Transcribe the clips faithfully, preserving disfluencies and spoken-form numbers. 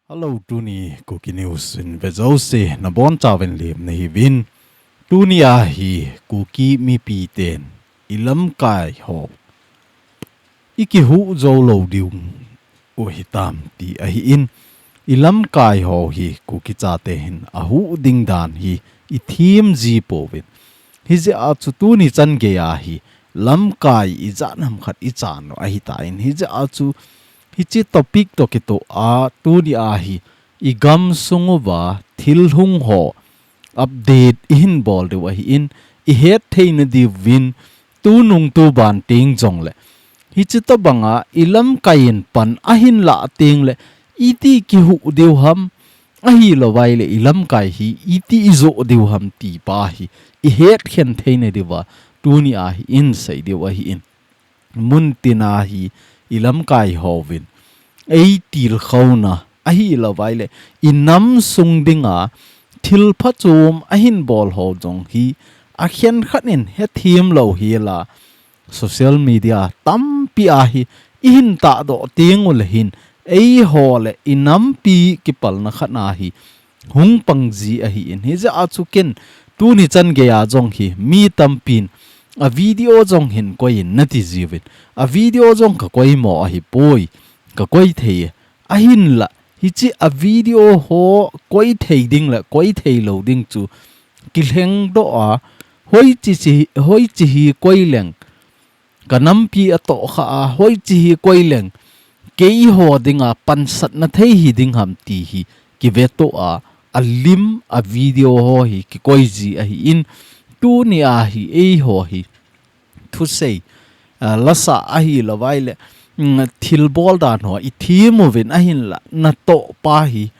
Hello, tuni Kuki News in vejouse nabonchauvin lemna hiuvin. Tuni ahi Kuki mipiten ilamkai ho ikihuh jou lou diu u hitam ti ahin, ilamkai ho hi Kuki chate hin ahuh ding dan hi ithemji pouvin. Hijeh a chu tuni chan geiya hi lamkai ijat ham khat ichan u ahitan. Hijeh a chu hiche topic toh kitoh a tuni ahi igamsung uva thil hung ho update ihin bol diu ahin, ihet theina diuvin tunung tuban teng jongle hiche tobanga ilamkai in pan ahin lah tengle iti kihuh diu ham, ahilouvaile ilamkai hi iti ijoh diu ham ti pa hi ihet khen theina diuva tuni ahi insei diu ahin. Muntina hi ilamkai hovin eitilkhouna ahilouvaile inamsung dinga thil phachom ahin bol ho jong hi akhenkhat in hethem lou hela social media tampi ahi ihin tahdoh teng ule hin eiho le inampi kipalna khat ahi hung pangji ahin. Hijeh a chu ken tuni chan geiya jong hi mi tampin a video jong hin koiyin nati jiuvin, a video jong kakoimo ahipoi, kakoi thei e. Ahinla hiche a video ho koi thei ding le koi thei lou ding chu kilhengdoh a, hoiche chi, hoiche hi koi leng kanampi atohkha a, hoiche hi koi leng keiho dinga pansatna thei hiding ham ti hi kivetoh a, alim a video ho hi kikoiji ahin. Tuni ahi eiho hi thusei, ah, lasa ahilouvaile, mm, thilbol dan ho ithem uvin ahinla natoh pa hi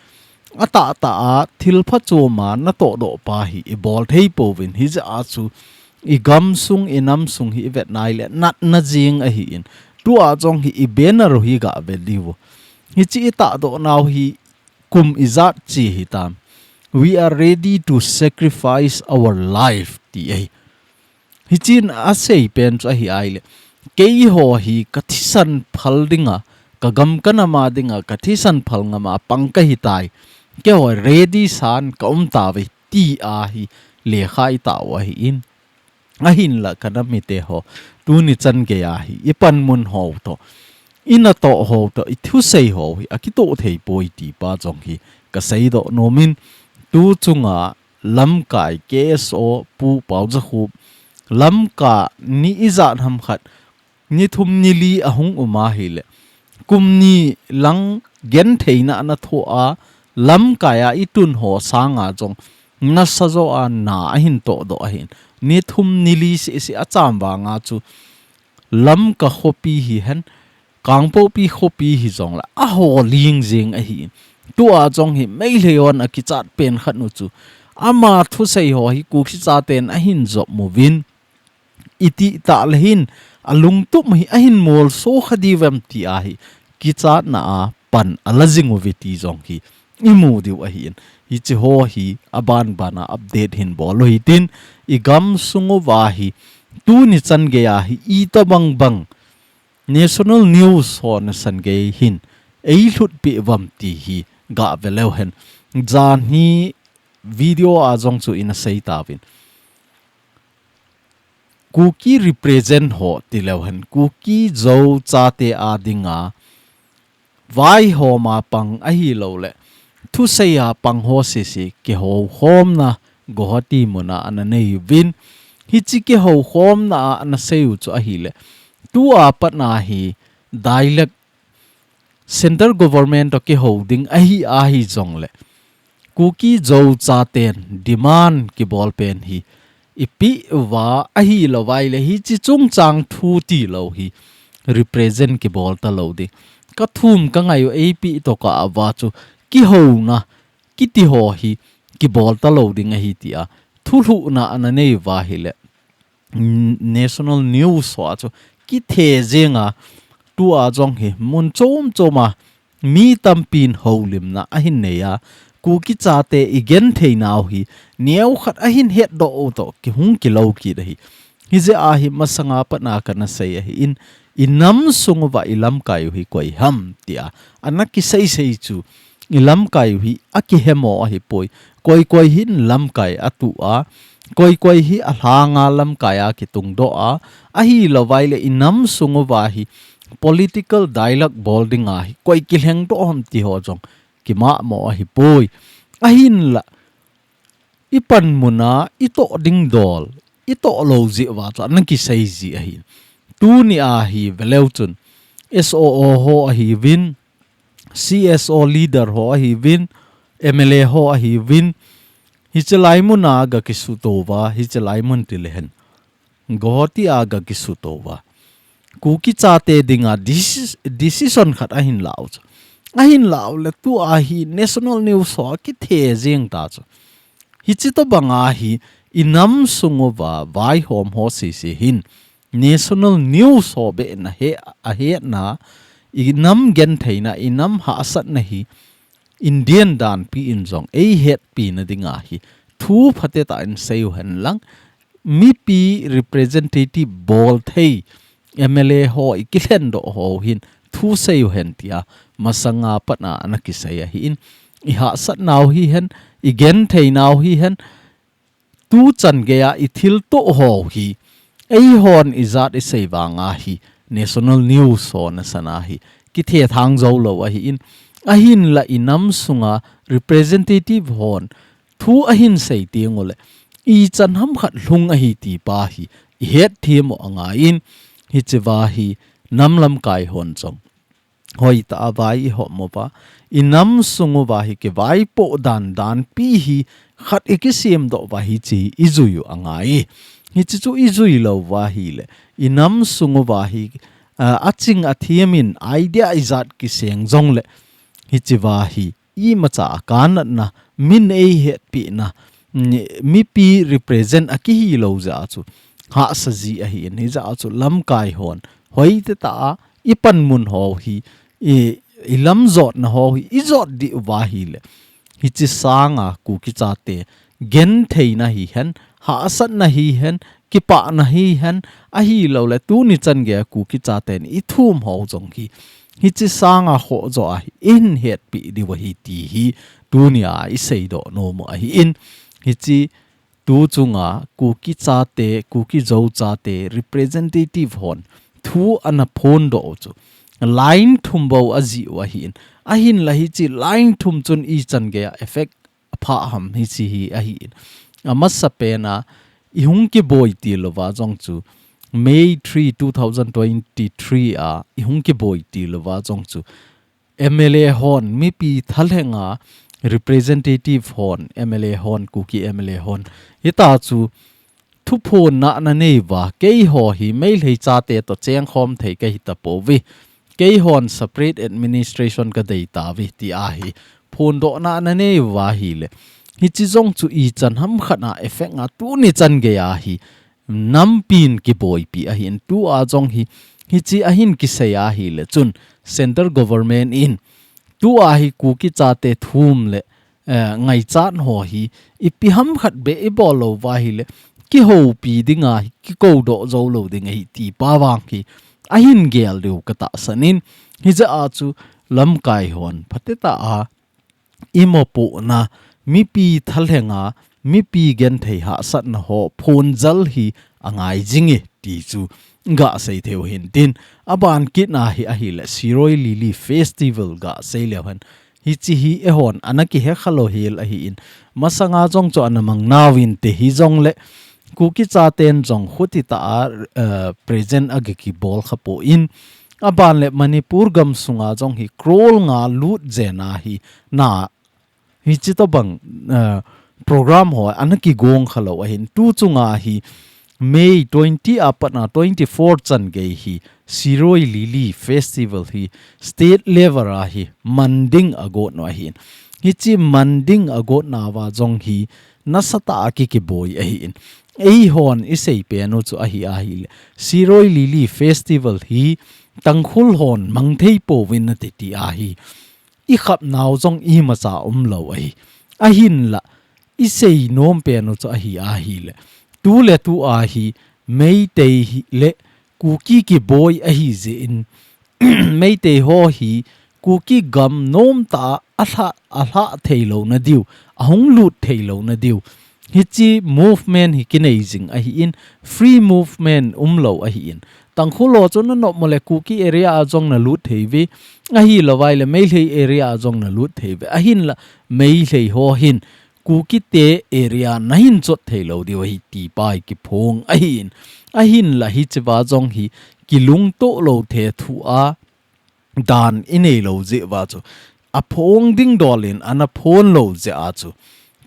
atahtah a thil phachoma natohdoh pa hi ibol thei pouvin. Hijeh a chu igamsung inamsung hi ivet naile natna jeng ahin. Tua jong hi i banner u hi gave diu. Hiche itahdoh nau hi kum ijat chi hitam. We are ready to sacrifice our life ti ahi. Hichen asei pen chu ahi ahile, keiho hi kathisan phal dinga, kagam kanam a dinga kathisan phal ngam a pang kahitai. Keiho ready san kaum tauve ti ahi lekha itah u ahin. Ahinla kanam mite ho, tuni chan geiya hi ipanmun ho toh, inatoh ho toh, ithusei ho hi akitoh thei poi ti pa jong hi kaseidoh nomin, tu chunga lamkai K S O Pu Paojakhup, Lamka ni ijat ham khat, ni thum ni li ahung um ahile, kum ni lang gentheina ana thoh a, lamkai a itun ho sanga jong nasa jo a na ahin tohdoh ahin. Ni thum ni li seh seh acham vanga chu Lamka khopi hihen, Kangpokpi khopi hijongle aho ling jeng ahin. Tua jong hi Meitei hon akichat pen khat u chu ama thusei ho hi Kuki chaten ahin jop uvin, itih tah le hin alungtup hi ahin molso kha diu vem ti ahi kichatna a pan ala jing uve ti jong hi imu diu ahin. Hiche ho hi aban bana update hin bol u hitin, igamsung uva hi tuni chan geiya hi itobang bang National News ho nasan gei hin eilhutpeh uvam ti hi gave leu hen. Janhi video a jong chu ina sei tauvin. Kuki represent ho ti leu hen, Kuki Zo chate a dinga vaihoma pang ahilouleh thusei a pang ho sese kihoukhomna Guwahati muna ana nei uvin. Hiche kihoukhomna a ana sei u chu ahileh, tua pat na hi dialect Central Government toh kihou ding ahi, ahi jongleh, Kuki Zo chaten demand kibol pen hi ipi uva ahilou vaileh, hiche chungchang thu tilou hi represent kibol talou ding. Ka thum ka ngai u, eipeh tokah uva chu kihouna kiti ho hi kibol talou ding ahi tia thulhuhna ana nei uva ahileh, National News ho a chu kithe jeng a, tua jong hi mun chom chom a mi tampin houlimna ahin nei a, Kuki chate igenthei nau hi neokhat ahin hetdoh u toh kihung kilou kit ahi. Hijeh a hi masanga pat na kana sei ahin, inam sung uva ilamkai u hi koi ham tia ana kisei sei chu i lamkai u hi a kihemo ahi poi. Koi koi hin lamkai a tu a, koi koi hi a lhanga lamkai a kitung doh a, ahi lo vai le i nam sung uva hi political dialogue bol ding ahi, koi kilheng doh ham ti ho jong kimahmo ahi poi. Ahin la, i panmun a i toh ding dol, i toh lo jeh uva chu ana kisei ji ahi. Tuni a hi veleu chun S O O ho ahi vin, C S O leader ho ahi vin, M L A ho ahi vin, hiche lai mun a ga kisuto uva, hiche lai mun ti le hen. Guwahati a ga kisuto uva. Kuki chate dinga deci-, decision khat ahin lau chu. Ahin lau le tu a hi national news ho kithe jeng ta chu. Hichi to banga hi i nam sung uva vaihom ho sisi hin national news ho be na he, a he na i nam gentheina, i nam hahsatna hi Indian danpi in jong ei hetpi na dinga hi thu phatecha in sei u hen lang, mipi representative bol thei M L A ho i kilhen doh ho hin thu sei u hen tia masanga pat a ana kisei ahi in, i hahsatnau hi hen, i gentheinau hi hen, tu chan gei a i thilto ho hi, eihon i jat i sei vanga hi, national news ho na sana hi, kithe thang jou lo ahi in, ahin la i nam sunga representative hon, thu ahin sei teng u le, i chan ham khat lhung ahi ti pa hi, i het thiem u angai in, hichi va hi, nam lamkai hon jong hoitah a vai i hom uva, i nam sung uva hi kivaipoh dan, danpi hi khat i kisem doh uva hichi i jui u angai. Hichi chu i jui lo uva hi le, i nam sung uva hi, a, a ching a thiem in idea i jat kiseng jong le, hichi va hi, imacha a kanatna, min ei hetpi na, ni-, mipi represent a kihi lo jeh a chu, hahsa ji ahi in, hijeh a chu lamkai hon, hoitah a, i panmun ho hi, i, i lam jotna ho hi, i jot dih uva hi le. Hichi sanga Kuki chate, gentheina hi hen, hahsatna hi hen, kipahna hi hen, ahi lo le tuni chan gei a Kuki chaten i thum ho jong hi. Hichi sanga ho jo a hi, in hetpi diu ahi ti hi, tuni a i sei doh nom u ahi in. Hichi tu chunga Kuki chate, Kuki Zo chate, representative hon, thu ana phon doh u chu. Line thum bou a jih u ahi in. Ahin la hichi line thum chun i chan gei a effect a pha ham hichi hi ahi in. A masa pen a i hung kiboi ti lo uva jong chu May three, two thousand twenty-three a i hung kiboi ti lo uva jong chu M L A hon, mipi thalhenga representative hon, M L A hon, Kuki M L A hon. Hita chu thuphonna na nei uva, keiho hi Meitei chate to chengkhom thei ka hi tapouve. Keihon separate administration ka dei tauve ti ahi. Phondohna na nei uva hi le. Hichi jong chu i chan ham khat a effect a tuni chan gei a hi. Nampin kiboipi ahi in tu a jong hi. Hichi ahin kisei ahi le chun. Central government in. Tu a hi Kuki chate thum le eh, ngaichat ho hi, ipi ham khat be i bol lo uva hi le, kihoupi dinga hi, kikou doh jou lo ding ahi ti pa vang hi, ahin gel diu ka tahsan in, hijeh a chu lamkai hon, phatecha a, i mopohna, mipi thalhenga, mipi genthei hahsatna ho, phonjal hi, angai jing e, ti chu, ga sei thei u hin tin, aban kit na hi ahi le, Shirui Lily Festival ga sei leu hen, Hichi hi eihon, ana kihe kha lo hel ahi in. Masanga jong chu ana mang nauvin te hi jong le. Kuki chaten jong khuti ta a, eh, present a ki kibol kha poi. Aban le Manipur gam sunga jong hi crore nga lut jeng ahi na. Hichi to bang, eh, program ho ana kigong kha lo ahin. Tu chunga hi May twenty a pat na twenty-four chan gei hi Shirui Lily Festival hi state level a hi man ding a got u ahin. Hichi man ding a got nauva jong hi nasatah a ki kiboi ahin. Eihon i sei pen u chu ahi ahi le. Shirui Lily Festival hi Tangkhul hon mang thei pouvin nati ti ahi. I khap nau jong imacha um lo ahi. Ahin la, i sei nom pen u chu ahi ahi le. Tu le tu a hi, Meitei hi le, Kuki kiboi ahi jeh in, Meitei ho hi, Kuki gam nom ta, alha, alha thei lou na diu, ahung lut thei lou na diu. Hichi movement hi kinei jing ahi in, free movement um lou ahi in. Tangkhul ho chu na nop mo le Kuki area a jong na lut thei ve, ahi lou vai le Meitei area a jong na lut thei ve. Ahin la Meitei ho hin Kuki te area na hin chot thei lou diu ahi ti pa hi kiphong ahi in. Ahin la hichi va jong hi kilungto lou the thu a dan i nei lou jeh va chu. A phong ding dol in ana phong lou jeh a chu.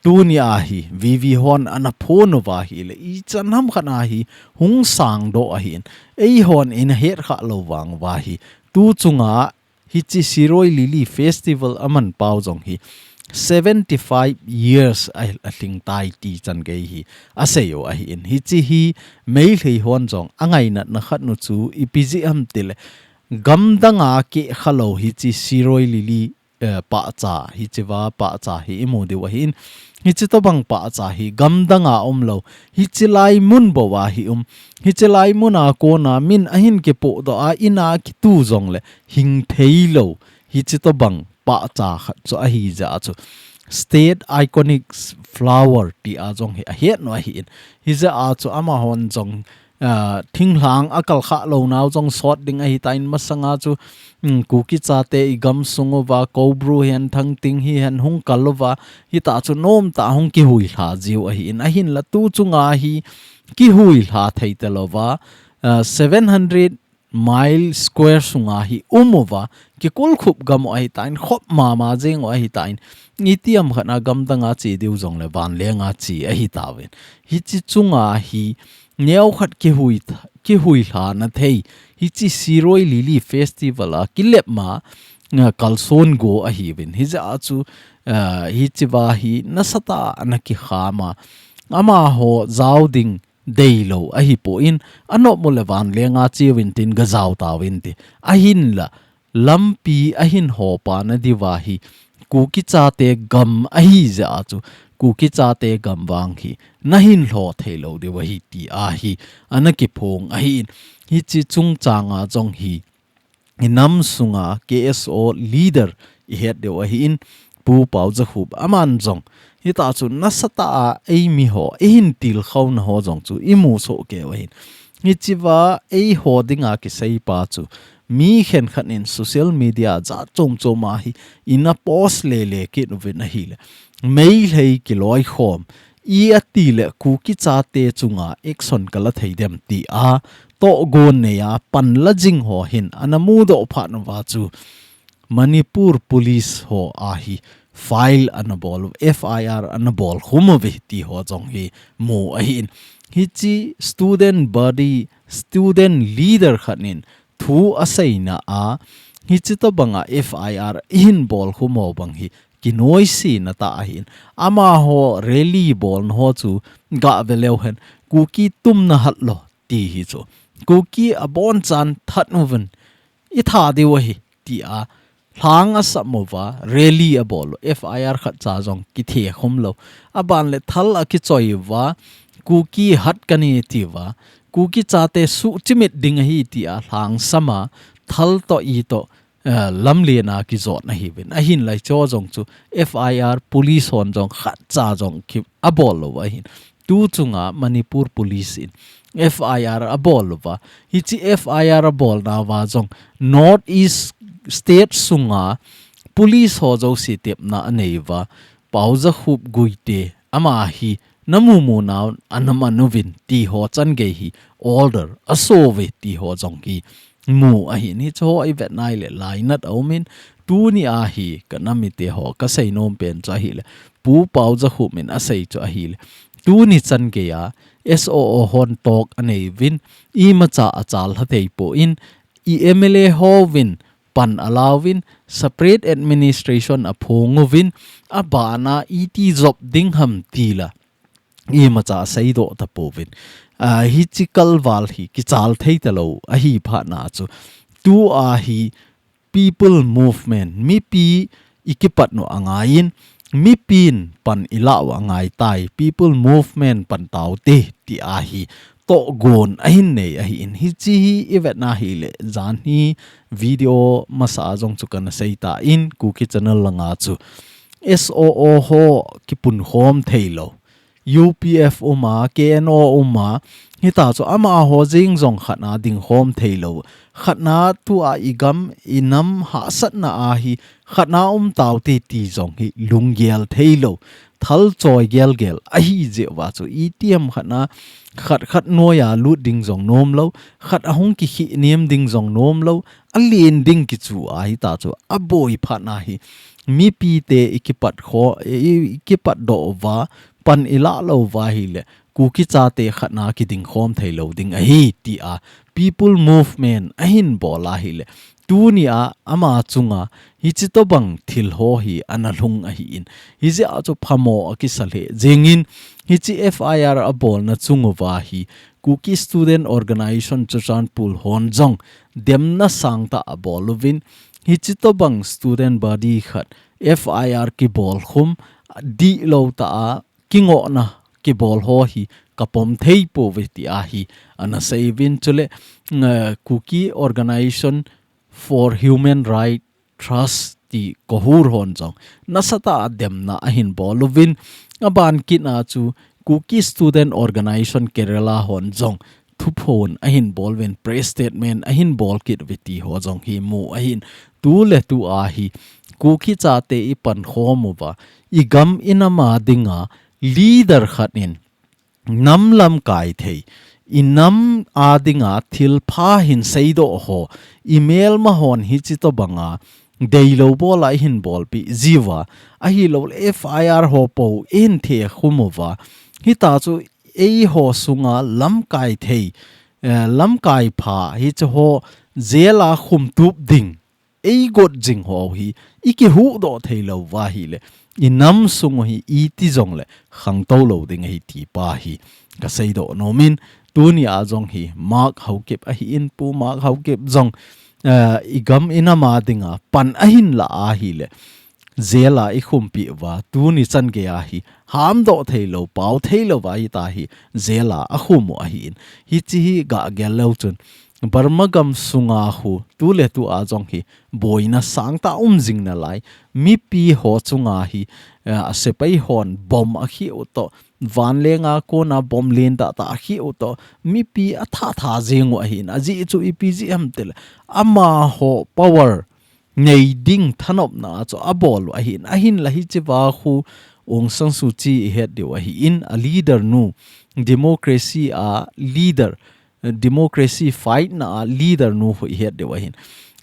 Tuni a hi, V V hon ana phong uva hi le, i chan ham khat a hi, hung sang doh ahi in. Ei hon in het kha lou vang uva hi. Tu chunga hichi Shirui Lily Festival a man pau jong hi. Seventy-five years a, a hling tai ti chan gei hi. A sei u ahi in. Hichi hi, Meitei hon jong, a ngainat na khat nu chu, i pi ji am ti le. Gamdang a keh kha lou hichi Shirui Lily, eh, pahcha, hichi va pahcha hi i mu diu ahi in. Hichi tobang pahcha hi gamdang a um lou. Hichi lai mun bou a hi um. Hichi lai mun a kona min ahin kipoh doh a in a kitu jong le hing thei lou. Hichi tobang pahcha khat chu ahi jeh a chu. State iconic flower ti a jong hi a het nu ahi in. Hi jeh a chu amahon jong ah, thinglhang a kal kha lou nau jong sot ding ahi ta in masanga chu, um, Kuki chate i gam sung uva, Koubru hi hen, Thangting hi hen, hung kal uva, hi ta chu nom ta hung kihui lha jiu ahi in, ahin la tu chunga hi kihui lha thei ta lou va, ah, seven hundred mile square sunga hi um uva, kikul khup gam u ahi ta in, khop mama jeng u ahi ta in, itiam khat a gamdang a che diu jong le vanleng a che ahi ta uvin. Hichi chunga hi neo khat kihui th-, kihui lha na thei. Hichi Shirui Lily Festival a kilep ma, ah, kalson go ahi uvin. Hi jeh a chu, ah, hichi va hi nasatah a na kikham a. Amaho jao ding deilou ahi poi in, a nop mo le vanleng a che uvin tin ga jao ta uvin ti. Ahin la, lampi ahin ho pa na diu va hi, Kuki chate gam ahi jeh a chu, Kuki chate gam vang hi, na hin lho thei lou diu ahi ti a hi, ana kiphong ahi in, hichi chungchang a jong hi, i nam sunga K S O leader i het diu ahi in, Pu Pau Za Khup aman jong, hi ta chu nasatah a ei mi ho, ei hin til khau na ho jong chu, i mu soh keu ahi in. Hichi va ei ho ding a kisei pa chu, mi khen khat in social media jat chom chom a hi, i na post le le kit uvin ahi le. Meitei kiloi khom, i a ti le Kuki chate chunga action ka la thei dem ti a, tohgon nei a pan la jing ho hin, ana mu doh phat nu va chu, Manipur Police ho a hi file ana bol, F I R ana bol khum uve ti ho jong hi mu ahi in. Hichi student body, student leader khat in thu a seina a, hichi tobang a F I R i hin bol khum u bang hi kinoise na ta ahi in. Amaho rally bol na ho chu ga ve leu hen, Kuki tum na hat lou ti hi chu. Kuki a bon chan that uvin, i tha diu ahi, ti a, lhang a sam uva, rally a bol u, F I R khat cha jong kithe khum lou. A ban le thal a kichoi uva, Kuki hat ka ni ti uva, Kuki chate suh chimit ding ahi ti a, lhang sam a, thal toh i toh, eh, lamlen a kijot ahi uvin. Ahin lai cho jong chu, F I R police hon jong khat cha jong ki a bol lou ahin. Tu chunga Manipur Police in F I R a bol uva. Hichi F I R a bol na uva jong North East State sunga police ho jouse tepna a nei uva. Pau Za Khup Guite ama hi na mu mu nau ana man uvin ti ho chan gei hi order a so uve ti ho jong hi mu ahi in. Hichi ho i vet nai le lainat a um in, tuni a hi ka nam mite ho ka sei nom pen chu ahi le, Pu Pau Za Khup in a sei chu ahi le, tuni chan gei a S O O hon talk a nei uvin, imacha a chal lha thei poi in, i M L A ho vin pan a la uvin, separate administration a phong uvin, a ban a iti jop ding ham ti la imacha a sei doh ta pouvin. Ah, hichi kalval hi kichal thei ta lou ahi phat na chu. Tu a hi people movement, mipi i kipat nu a ngai in, mipin pan i la u a ngai tai, people movement pan tau te ti a hi tohgon ahin nei ahi in. Hichi hi i vetna hileh, jan hi video masa a jong chu kana sei tan, Kuki channel langa chu S O O ho kipunkhom thei lou, U P F um a, K N O um a, hita chu amaho jeng jong khatna dingkhom thei lou. Khatna tua i gam i nam hahsatna a hi khatna um taute ti jong hi lunggel thei lou, thal choi gelgel ahi jeh uva chu itiham khatna, khat khat noiya lut ding jong nom lou, khat ahung kikhih nem ding jong nom lou, alen ding kichu a hita chu aboi phat na hi mipite i kipat kho, i, i kipat doh uva, pan i lah lou uva hileh, Kuki chate khatna kidingkhom thei lou ding ahi, tia People Movement ahin bol ahileh, tunia ama chunga hichi tobang thil ho hi ana lhung ahi in. Hijeh a chu phamo akisa lheh jengin, hichi F I R abolna chung uva hi Kuki Student Organization Churachandpur hon jong demna sangtah abol uvin, hichi tobang student body khat F I R kibol khum dihlou tah a kingohna kibol ho hi kapom thei pouve tia hi ana sei uvin, chuleh, eh, Kuki Organization for Human Rights Trust ti KOHUR hon jong nasatah a demna ahin bol uvin, aban kit a chu Kuki Student Organization Kerala hon jong thuphon ahin bol uvin, press statement ahin bol kit uve ti ho jong hi mu ahin. Tu le tu a hi Kuki chate i pankhom uva, i gam i nam a dinga leader khat in nam lamkai thei, i nam a dinga thilpha hin seidoh ho, i melma hon hichi tobanga deilou bola i hin bolpeh jiuva, ahilouleh F I R ho pou i hin the khum uva, hita chu eiho sunga lamkai thei, eh, lamkai pha hichi ho jail a khum tup ding, eigot jing ho hi i kihuhdoh thei lou uva hileh, i nam sung u hi iti jongleh khangtou lou ding ahi ti pa hi kaseidoh nom in, tunia jong hi Mark Haokip ahi in, Pu Mark Haokip jong, eh, i gam i nam a dinga pan ahin lah ahileh, jail a i khumpeh uva, tuni chan gei a hi hamdoh thei lou, pao thei lou uva hita hi jail a akhum u ahi in. Hichi hi gah gel leu chun Burma gam sunga khu tu le tu a jong hi boina sangtah um jing nalai, mipi ho chunga hi, eh, a sepai hon bomb akhih u toh, vanlenga kona bomb lentah tah akhih u toh, mipi atha tha jeng u ahi in. Ajeh chu ipi jeh ham tileh, amaho power nei ding thanopna chu abol u ahi in. Ahinla hichi va khu Aung San Suu Kyi i het diu ahi in, a leader nu, democracy a leader, democracy fight na a leader nu khu i het diu ahi in.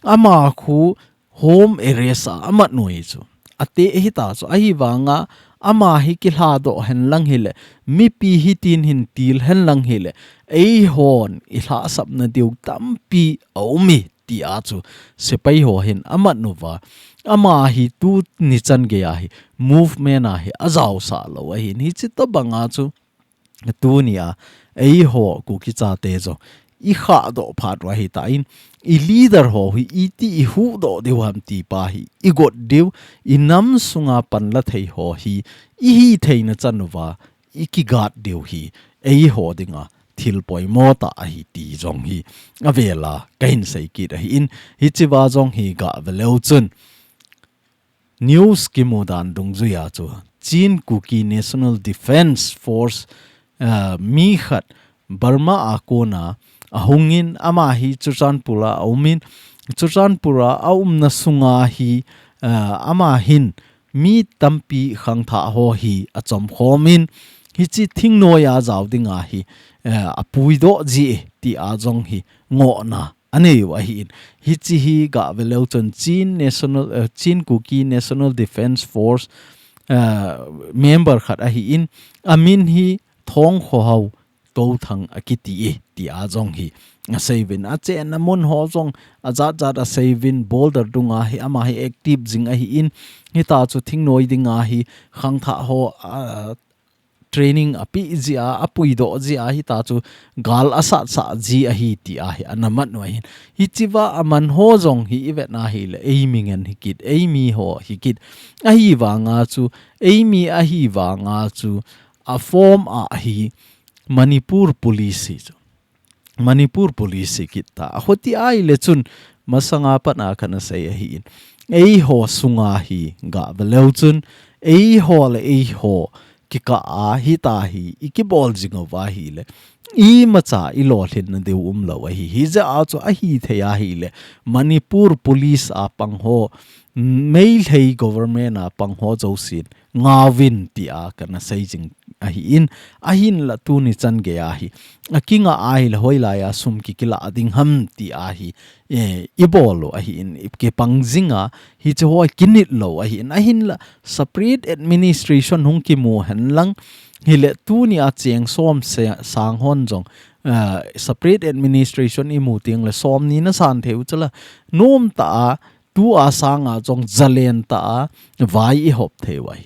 Ama khu home arrest a amat u ahi chu. Ate hita chu, ahivanga ama hi kilhadoh hen lang hileh, mipi hitin hin til hen lang hileh, eihon i lhahsapna diu tampi aum e, tia chu sepai ho hin amat uva. Ama hi tuni chan gei a hi movement a hi ajaosah lou ahi in. Hichi tobanga chu tunia eiho Kuki chate jong i khahdoh phat u ahi tan, i leader ho hi iti i huhdoh diu ham ti pa hi i got diu, i nam sunga panla thei ho hi i hitheina chan uva i kigat diu hi eiho dinga thil poimo tah ahi ti jong hi avela kahin sei kit ahi in. Hichi va jong hi gah ve leu chun news kimu dan dungjuia chu Chin Kuki National Defence Force, ah, mi khat Burma a kona ahungin, ama hi Churachandpur a aum in, Churachandpur a aumna sunga hi, ah, ama hin mi tampi khangthah ho hi achomkhom in, hichi thingnoiya jao dinga hi, eh, apuidoh ji e, tia jong hi ngohna anei u ahi in. Hichi hi gah ve leu chun Chin National, eh, Chin Kuki National Defence Force, eh, member khat ahi in, amin hi Thongkhohao Touthang akiti e, tia jong hi asei uvin. Achenna mun ho jong ajat jat asei uvin, border dunga hi ama hi active jing ahi in, hita chu thingnoi dinga hi khangthah ho, ah, training apeh jia, apuidoh jia, hita chu gal asatsah ji ahi tia hi ana man u ahi in. Hichi va aman ho jong hi i vetna hileh, eimi ngen hi kit, eimi ho hi kit. Ahivanga chu, eimi ahivanga chu, a form a hi Manipur Police hi chu. Manipur Police hi kit ta. Ahoti ahile chun masanga pat a kana sei ahi in. Eiho sunga hi gah ve leu chun, eiho le eiho kikah a hita hi i kibol jing uva ahile, imacha i lolhinna diu umlou ahi. Hijeh a chu ahithei ahile, Manipur Police a pang ho, Meitei government a pang ho jousen ngauvin tia kana sei jing ahi in, ahinla tuni chan gei ahi. Akinga ahile hoilai a sum kikila ding ham tia hi, eh, i bol u ahi in, i kipang jing a, hiche ho kinit lou ahi in, ahinla separate administration hung kimu hen lang, hile tuni a cheng som se-, sang hon jong, eh, separate administration i mu teng le som ni na san thei u chula, nom ta a, tu a sanga jong jalen ta a, vai i hop thei u ahi.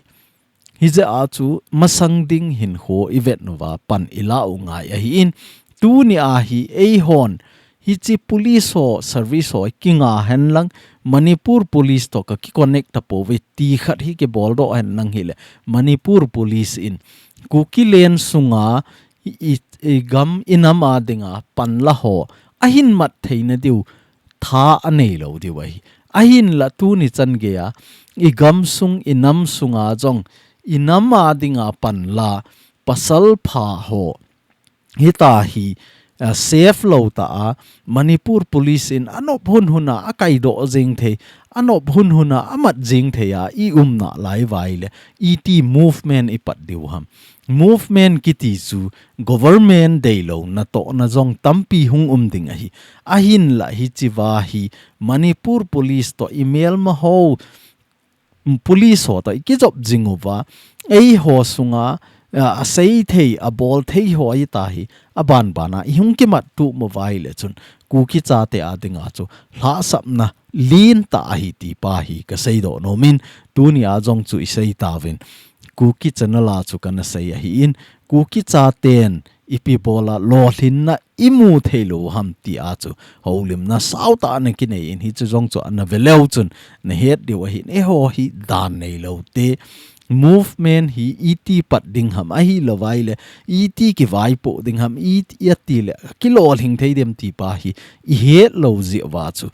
Hijeh a chu masang ding hinkho i vet uva pan i la u ngai ahi in, tuni a hi eihon, hiche police ho, service ho, kinga hen lang, Manipur Police to ka ki connect ta pouve ti khat hi kibol doh hen lang hile, Manipur Police in, Kuki len sunga, i, i, i gam i nam a dinga pan la ho, ahin mat theina diu, tha anei lou diu ahi. Ahinla tuni chan gei a, i gam sung, i nam sunga jong, i nam a dinga pan la, pasal pha ho, hita hi, ah, safe lou ta a, Manipur Police in anop hun hun a, akai doh jing thei, anop hun hun a, amat jing thei a, i um nalai uva ahile, iti movement i pat diu ham. Movement kiti chu government deilou natohna jong tampi hung um ding ahi. Ahinla hiche va hi Manipur Police to i melma ho, Police ho to i kijop jing uva, eiho sunga, a, asei thei, abol thei ho hita hi, aban ban a, i hung kimat tup uva ahile chun, Kuki chate a dinga chu, lhahsamna, lien ta ahi ti pa hi, ka sei doh nom in, tuni a jong chu i sei tauvin, Kuki channel a chu kana sei ahi in, Kuki chaten, ipi bol a lolhinna i mu thei lou ham ti a chu, houlimna sao tah a na kinei in hichu jong chu ana ve leu chun na het diu ahi in, eiho hi dan nei lou te. Movement hi iti pat ding ham ahilou vai le, iti kivaipoh ding ham, iti ati le, kilolhing thei dem ti pa hi, i het lou jeh uva chu.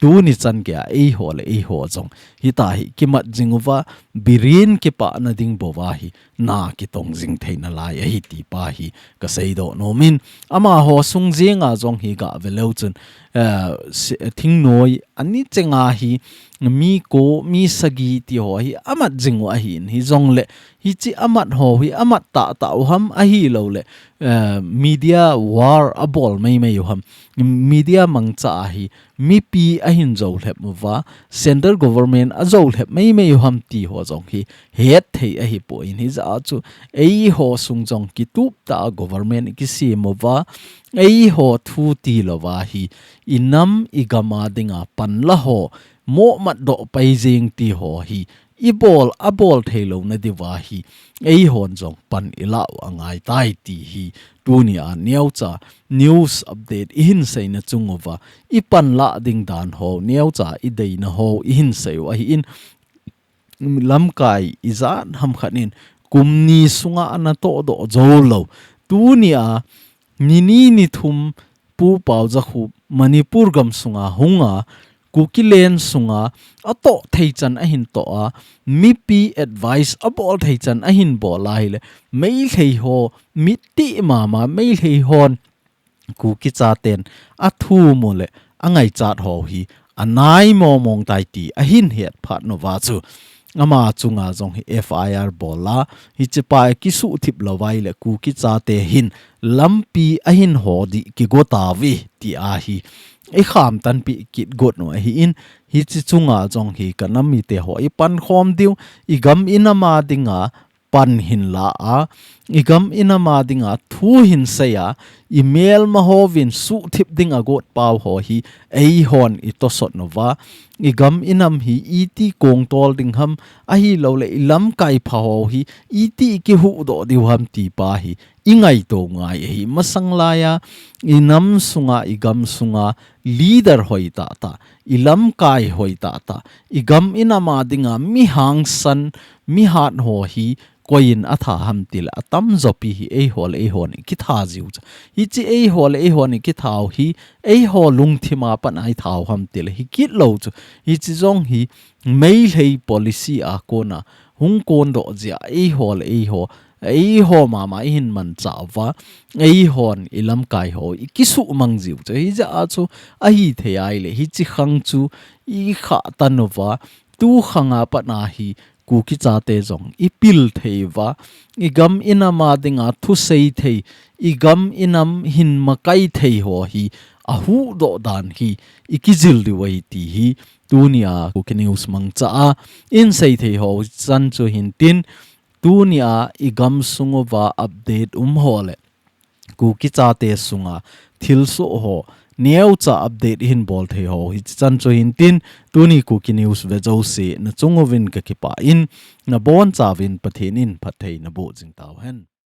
Tuni chan gei a eiho le eiho jong. Hita hi kimat jing uva, birin kipana ding bou va hi, na kitong jing thei nalai ahi ti pa hi ka sei doh nom in. Amaho sung jeng a jong hi gah ve leu chun, eh, si-, thingnoi ani chenga hi mi ko, mi sagi ti ho hi amat jing u ahi in, hijongle hiche amat ho hi amat tah tah u ham ahilou le, eh, media war abol mei mei u ham, media mangcha a hi mipi ahin jou lhep uva, central government ajou lhep mei mei u ham ti ho jong hi het thei ahi poi in, hijeh a chu eiho sung jong kitup tah a government i kisem uva, eiho thu ti louva hi i nam i gam a dinga pan la ho, moh mat doh pai jeng ti ho hi i bol, abol thei louna diuva hi, eihon jong pan i la u angai tai ti hi, tuni a neocha news update i hin seina chung uva, i pan la ding dan ho, neocha i deina ho, i hin sei u ahi in, lamkai ijat ham khat in, kum ni sunga ana toh doh jou lou. Tuni a, ni ni ni thum Pu Paojakhup Manipur gam sunga hunga, Kuki len sunga, atoh thei chan ahin toh a, mipi advice abol thei chan ahin bol a ahile, Meitei ho, mitti mama, Meitei hon, Kuki chaten, athum u le, angaichat ho hi, anai mong mong tai ti, ahin het phat uva chu. Ama chunga jong hi F I R bol a, hiche pa kisuhthip lou vai le Kuki chate hin lampi ahin ho dih kigo tauve ti ahi. I kham tanpi kit got u ahi in, hiche chunga jong hi ka nam mite ho i pankhom diu, i gam i nam a dinga, pan hin la a, i gam i nam a dinga thu hin sei a, i melma hovin suhthip ding a got pau ho hi, eihon i tosot uva, i gam i nam hi iti kongtol ding ham, ahilou le i lamkai pha ho hi, iti i kihuhdoh diu ham ti pa hi, i ngaito ngai ahi. Masang lai a, i nam sunga, i gam sunga, leader hoi tah tah, i lamkai hoi tah tah, i gam i nam a dinga mi hangsan, mihat ho hi koiyin atha ham tile, atamjo pi hi eiho le eiho in ikitha jiu chu. Hiche eiho le eiho in ikithau hi, eiho lungthima pat a ithau ham tile, hikit lou chu. Hiche jong hi Meitei policy a kona hung kondoh jeh a eiho le eiho, eiho mama ihin manchah uva, eihon ilamkai ho ikisuhmang jiu chu. Hijeh a chu ahithei ahile, hiche khang chu ikhah tan uva, tu khang a pat a hi Kuki chate jong ipil thei uva, igam inam a dinga thusei thei, igam inam hin makai thei ho hi ahuhdoh dan hi ikijil diu ahi ti hi tunia Kuki News mangcha a insei thei ho chan chu hin tin, tunia igam sung uva update um ho le Kuki chate sunga thilsoh ho neocha update ihin bol thei ho hiche chan chu hin tin, tuni Kuki News ve jouse nachung uvin kakipah in, nabonchauvin Pathen in phatthei naboh jing tauhen.